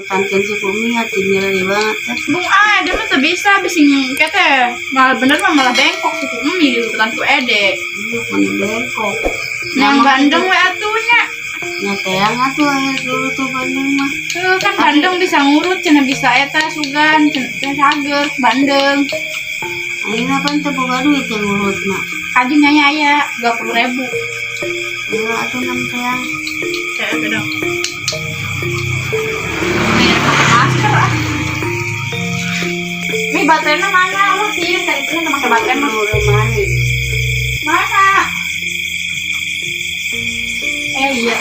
Tanken suku mie atuh nyeri banget teh. Bung ah, dia mah teu bisa bisi nyengke teh. Malah bener mah malah bengkok suku emi diurutan ku Ede. Iya, mani bengkok. Yang bandeng we atuh nya. Nya teang atuh aya dulu tuh bandeng mah. Heuh, kan bandeng bisa ngurut cenah bisa eta sugan cenah teh sager bandeng. Ayeuna pan teu boga duit yang ngurut mah. Kaji nyanya aya 20.000. Heeh, atuh nam teang. Kayak gitu dong. Nih, pakai masker ah. Nih baterainya mana? Lu sih, tadi itu pakai baterai mah. Udah mani. Mana? Iya.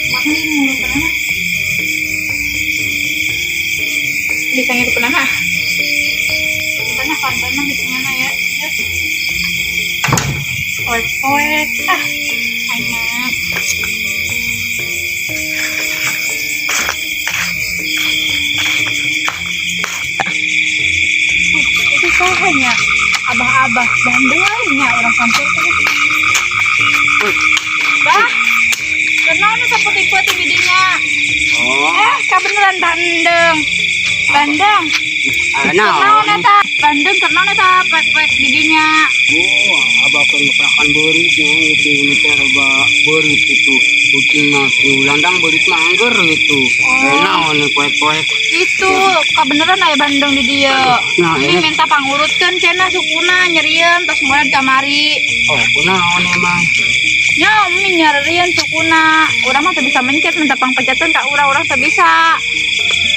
Mana nih ngurutannya? Bisa ngirup nama? Banyak kan, banyak hitungannya ya. Ya. Poek-poek. Ah, enak. Itu sahanya abah-abah bandeng lainnya orang kampung tuh. Bah, kenapa nih seperti-putih bidinya? Oh, Kebeneran bandeng. Bandeng. Nah, Kenapa eta? Bandeng kenapa eta poek-poek bidinya? oh, abah kan ngeprakan beuritnya gitu, ini teh abah beurit itu. Kucing mah landang beurit mah angger gitu. Oh. Naon nih poek-poek. Itu kebeneran aya bandeng di dieu. Nah, Ini ini minta pangurutkeun cenah sukuna nyerieun tos mulai kamari. Oh, kunaon emang? Nya umi nyerieun sukuna. Urang mah teu bisa mencet minta pangpencetkeun ka urang, urang teu bisa.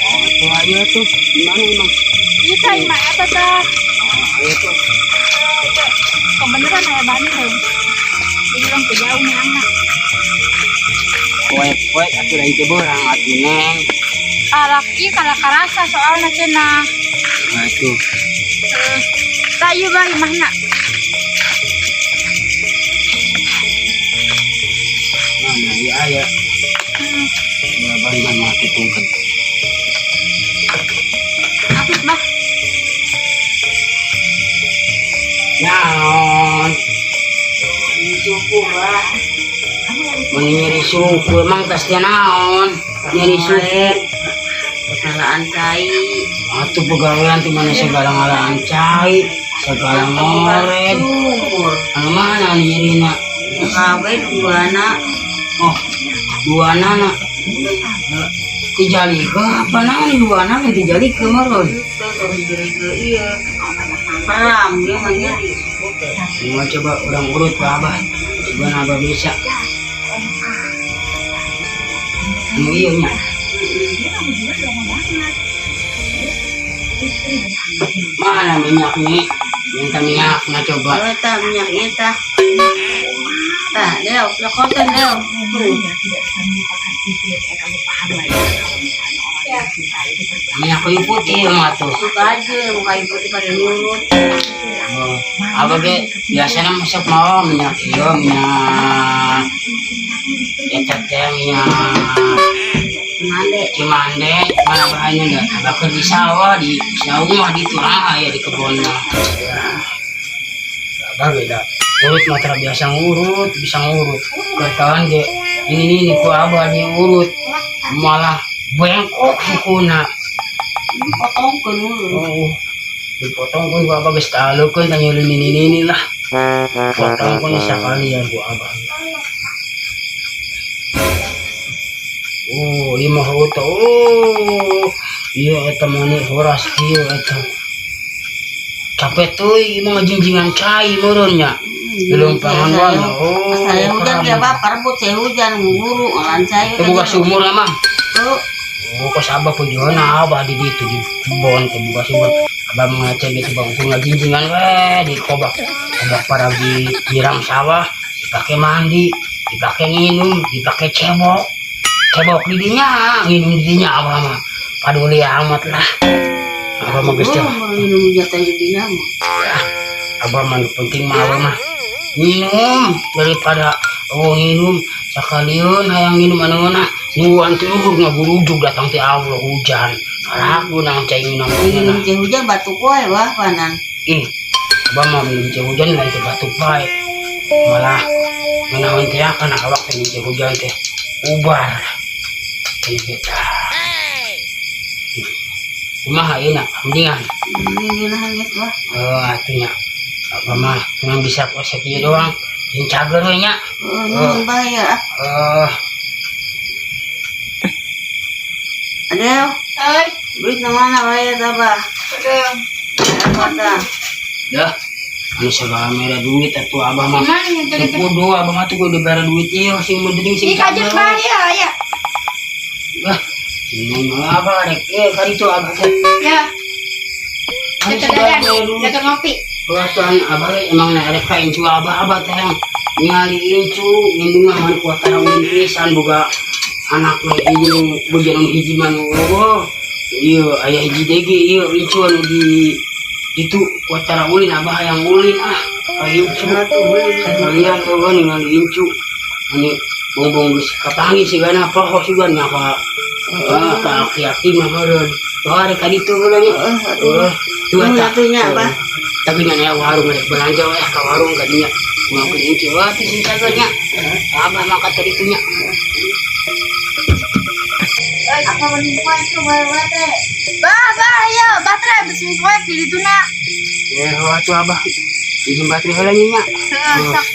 Oh, itu aja tuh. Gimana emang? Ieu teh imah eta teh. Oh, ayo tuh. Kebeneran aya bandeng. Jadi urang teu jauh neangna. Poek-poek atuh lain teh beurang atuh neng. Alaki kalah karasa soalna cenah. Nah, itu. Tak ieu bah imahna. Mana ieu aya. Ya bandeng mah tutungkeun. Apit bah. Naon? Suku lah. Mun nyeri suku emang tas teh naon? Nyeri suku. Kesalahan cai. Atuh pegawean teh mana segala ngalaan cai, segala ngored. Sumur. Anu mana anu nyerina? Kawe dua anak. Oh, dua anak. Tijali ke apa naon dua anak tijali ke meureun. Itu terus nyeri ke iya. Peram dia mah nyeri. Mau coba orang urut ke abah. Coba abah bisa. Anu iya nya. Mana minyaknya? Minta minyaknya coba. Oh, tah minyaknya tah. Tah, Leo, lokotan Leo. Tuh. Minyak kayu putih mah tuh. Suka aja mau kayu putih pada nurut. Oh, abah ge biasanya masak mau minyak iya minyak eta teh minyak Mande. Cimande mana bahannya enggak bakal di sawah di saung mah di turang aya di kebun mah. Abah beda urut mah tara biasa ngurut bisa ngurut katakan ge ini ku abah diurut malah bengkok sukuna. Potongkeun urut. Oh, dipotongkeun ku abah geus taleukeun tah nyeuleun ini lah. Potongkeun sakalian ku abah. Oh, ieu mah auto. Oh, ieu eta mah ni horas kieu eta. Capek teuy ieu mah ngajingjingan cai meureun nya. Leumpang wae. Oh, Saya hujan dia bapak rebut saya hujan nguru ngalan cai. Teu boga sumur emang. Tuh. Oh, kos abah pujuana abah di ditu di kebon teu boga sumur. Abah mengaceng gitu bang, ku ngajingjingan we di kobak. Kobak paragi nyiram sawah, dipake mandi, dipake nginum, dipake cebok. Cebok di dinya, nginum di dinya abah mah. Paduli amat lah. Abah mah geus teh. Oh, minum jatah di dinya mah. Ya, abah mah nu penting mah abah mah nginum daripada oh nginum sakalian hayang nginum anu mana nuan teh luhur ngagurujug datang teh Allah hujan. Karaku nang cai nginum Minum cai hujan batuk wae wah panan. Ih, abah mah minum cai hujan lain teh batuk bae. Malah ngeunaheun teh kana awak teh minum cai hujan teh. Ubar. Kita. Kumaha ieu na, mendingan. Ini nangis bah. Oh, atuh nya. Apa mah cuma bisa kok sakieu doang. Sing cager we nya. Oh, nuhun bahaya. Eh, Adel, Ay, duit na mana bayar abah? aduh. Kota. Dah. Anu segala mere duit atuh abah mah. Gimana yang tadi teh? Kudu abah mah tuh kudu bayar duit ieu sing mending sing Ih, kajet bah ya, ya. Bah, sing mah abah rek ieu ka ditu abah teh. Ya, Anu jatuh segala dadan, mere duit. jatuh ngopi. Tuan abah we emang na rek ka incu abah abah teh yang ningali incu indung mah kuat tarang pisan boga anak we ieu boga nu hiji mah nu eueuh. Ieu aya hiji deui ieu incu anu di itu kuat tara ulin abah hayang ulin ah ka incu sekalian eueuh ningali incu ini bongbong geus kapanggih sigana poho sigana ka ah ka aki-aki mah heureun. Tuh rek ka ditu heula nya. Heeh, atuh. Heuh, tuh Nuhun eta. atuh nya, Abah. Tapi nya aya warung rek belanja we ka warung ka dinya. Ngomongkeun incu wah teh sing cager nya. Abah mah ka ditu nya. Apa mending poe itu bayar baterai? Bah, bah, ya, baterai besi poek di ditu na. Ya wah tuh abah. Izin baterai heula nya. Heeh, sok.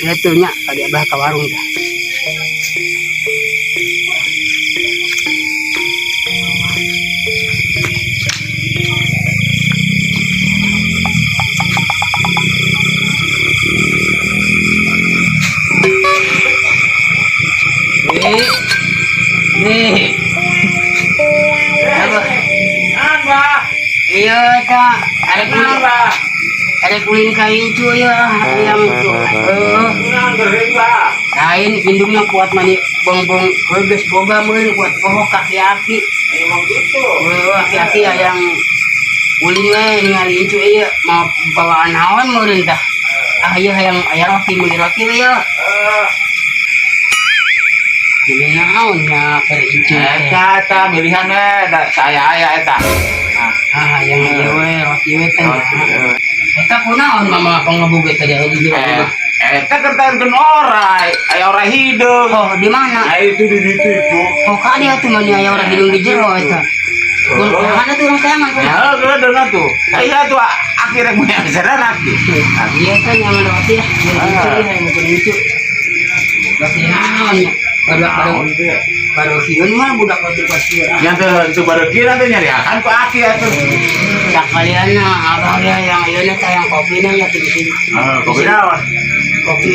Ya tuh nya tadi abah ka warung dah. Eh. Eh. Abah. Apa? Iya, ta. Ada kulin, Kenapa? ada kulin kain cu ya, yang eh Kurang gering, Pak. lain indungnya kuat mani bongbong geus boga meureun kuat poho kaki-aki. Emang gitu. Heuh, aki-aki yang ulin we ningali incu ieu mau bawaan naon meureun tah. Ah ieu hayang aya roti meuli roti we ye. Eh, Ini naon nya keur incu teh. eta eta pilihan we da saya aya eta. Nah, Ah yang ieu we roti we teh. roti, eh. Eta kunaon mama pangebug teh di jero Eh, imah. eta kertaankeun orai, aya orai hideung. Oh, di mana? Ah, itu di ditu itu. Oh, ka dia tuh mani aya orang hidung di jero eta. Oh. Mana tuh orang tayangan Ya, geudeung atuh. Saya tuh akhirnya mau yang sederhana Iya kan yang roti ya. Yang itu ya, yang itu. Roti naon ya? Baru baru baru sieun mah budak roti pasti. Yang teu teu bareukieun teh nyariakan ku aki atuh. Sakalian abah ya yang ieu teh yang kopi na ya di sini. Heeh, kopi naon? Kopi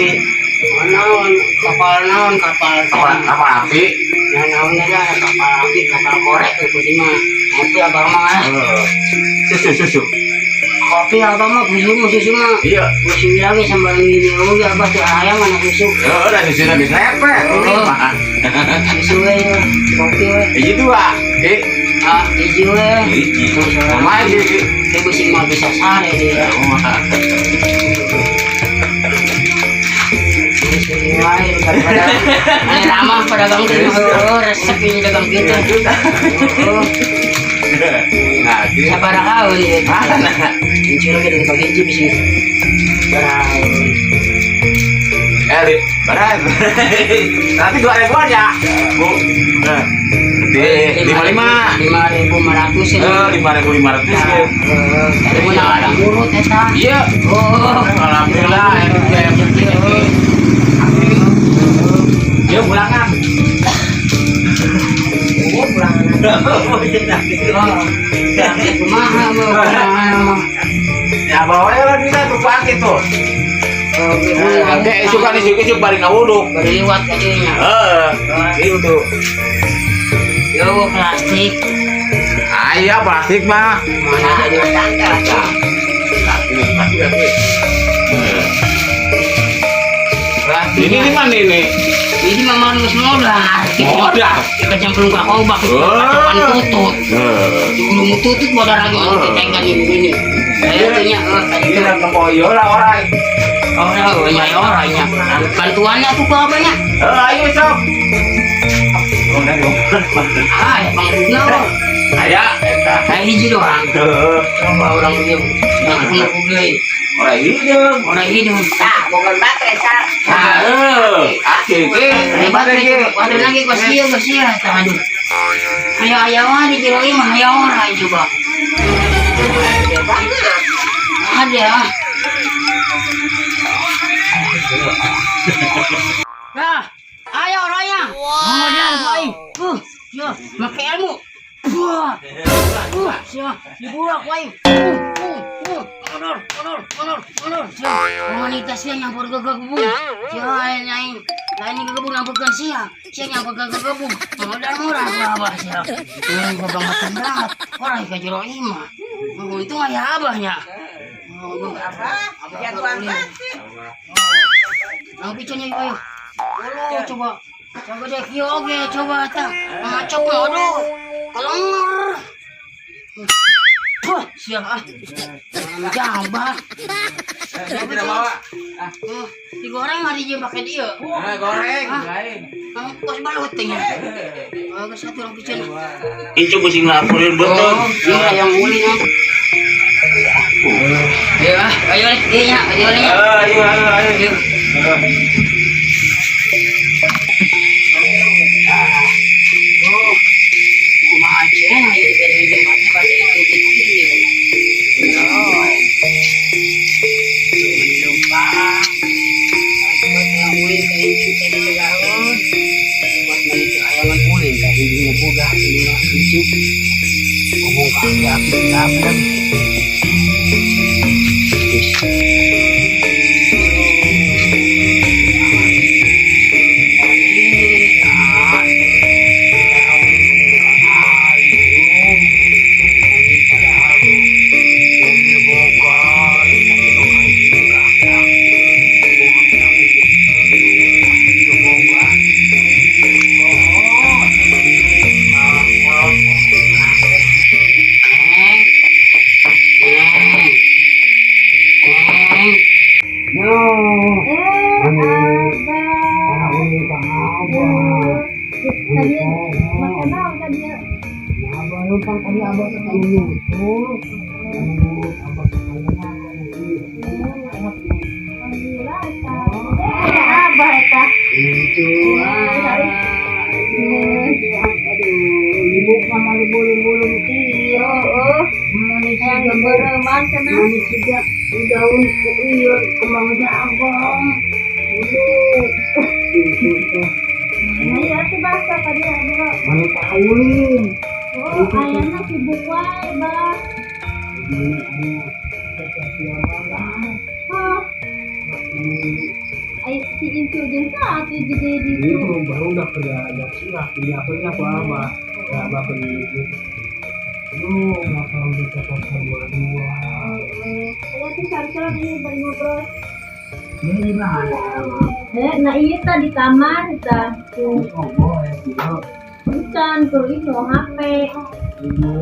naon, kapal naon, kapal Kapal kapal api. Ya naon lah kapal api, kapal korek itu mah. Kopi abah mah. Heeh. Susu susu. Kopi abah mah susu mah susu mah. Iya. Susu lagi sambil ini oge abah tuh ayam mana susu. Heeh, da susuna geus lepet ini mah. Susu we kopi we. Hiji dua. Eh, Ah, hiji we. hiji. Kumaha hiji? Dia bisi mah bisa sare dia. Bisi wae daripada ane ramah pedagang teh heueuh resep ini dagang gitu. Heeh. Nah, gitu. Sabaraha kaun ieu. Mana? Incu lagi dari pagi hiji bisi. Sabaraha. Eh, berat. Nanti 2 ribuan ya, Bu. Nah, di 55. 5.500 ya. Eh, 5.500 Nah, ya. tadi mun ada urut eta. Iya. Oh, Alhamdulillah, ini juga yang penting ini. Yuk pulangan. Oh, pulang. Oh, kumaha mah, kumaha mah. Ya bawa lah duitnya tuh pasti tuh. Oh, Oke, isuk kan isuk isuk balik ngawuduk. Baru liwat ka dieu nya. Eh, itu. Yo, plastik. Ayah plastik mah. Mana jadi Plastik, plastik, plastik. Plastik. Ini di mana ini? Ini mah geus modar. Modar. Kecemplung ka kobak, Oh. kacokan tutut. Eh. Dulu tutut modar lagi Oh. ditekan ini gini. Saya tuh nya, oh, tadi Ini tuh. lah tempoyo lah orang. Orang, oh, nya orangnya. Bantuannya tuh ke apanya? Eh, ayo sok. Oh, nah, dong. Ah, ya panggung oh. Aya, eta. Kayak hiji doang. Heeh. Coba orang dia yang punya deui. Orang hideung. Orang hidup. Tah, bukan baterai, Car. Ah, aki ge. Hebat lagi, ada lagi kok sia kok sia, aduh. Ayo ayo mah di jero ieu mah ayo ora coba. Ada. Nah, ayo orangnya. Modal boy. Yo, make ilmu. Wah. Sia, diburak wae. Mundur, mundur, mundur, mundur. Sia, wanita sia nyampur ke kebun. Sia lain lain. Lain ke kebun nyampurkan sia. Sia nyampur ke kebun. Modal murah abah sia. Kebangetan banget. Orang ke jero imah. Untung aya abahnya. Abah, jagoan banget. Ang picture ayo. Ulo, coba. Coba deh, kieu oge, coba tah. Ngacok mah, aduh. Kelengor. Wah, siap ah. Jambah. Tidak bawa. Digoreng hari jeung pake dia. Nah, goreng, lain. Kos balut teh nya. Oh, geus atuh urang piceun. Itu kucing laporin betul. Iya, yang ulin ah. Ayo ah, ayo leh, ieu nya, ayo leh nya. Ayo, ayo, ayo. Ayo. Oh, kumaha cenah ieu dibere jembatan bade yang kieu. Oh. Lumpang. Yang ulin ka incu teh di Garut. Buat meni teu hayangan ulin ka hiji budak ini mah incu. Ngomong ka aki-aki dablek. Tadi makan naon tadi? Abah numpang tadi abah ketemu nyusul. Abah ketemu Alhamdulillah eta. Abah eta. itu. Aduh, ibu mama bulung-bulung kieu. Oh, Manis yang juga beureman cenah. manis juga daun iya kembang jagung. Aduh, itu teh. Iya atuh basa tadi abah. Mana tahuin. Oh, ayana sibuk wae, Bah. Ini anu teteh siapa banget. Oh, ai si Incu jeung saha atuh gede di ditu. Itu baru udah kerja agak siap, tidak punya apa apa, apa itu. Aduh, nggak tahu kita pasal dua dua. Aya tuh sareng ieu bari ngobrol. Ini di mana? Nah iya tah di kamar tah. Tuh, Oh, boleh tidak? bukan tur itu HP. Ibu.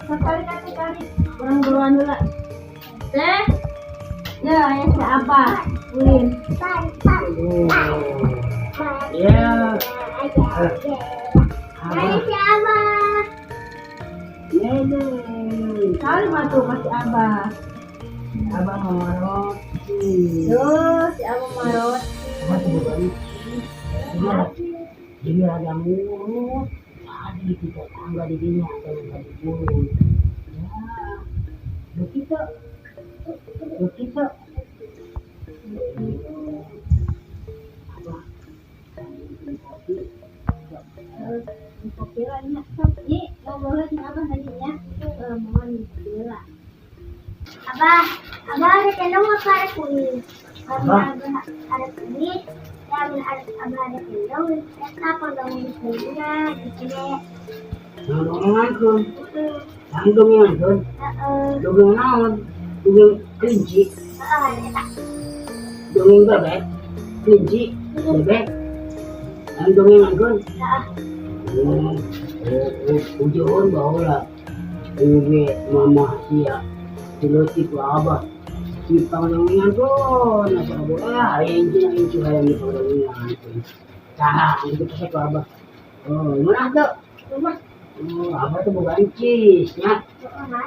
Sekali kali kali urang buruan heula. Teh. Ya, aya si Abah. Ulin. Oh. Ya. Ayo si Abah. Ya deh. Kali mah tuh masih Abah. Abah mau roti. Tuh, si Abah mau roti. Abah tuh bukan. Jadi ada murut. Tadi kita tangga di sini ada yang tadi murut. Ya, begitu, begitu. Abah, Kopi lah nya. Sok, Nyi, ngobrol jeung Abah tadi nya. Mohon heula. Abah, abah ada kendong apa ada kuning? Abah. Abah ada kuning, dan ada abah ada kendong, eta pangdongan kuningnya gitu deh. Dongeng kun, dongeng kun, Heeh, dongeng naon, dongeng kelinci, heeh, eta. dongeng bebek, kelinci, bebek, dongeng kun. Heeh. Ujung baheula ieu mama sia dileutik ku abah si pangdongengan pun asa abah ah incu incu hayang di pangdongengan tah itu pesek ku abah. Oh, mana teu? Rumah, Oh, abah tuh boga encis nya. heeh,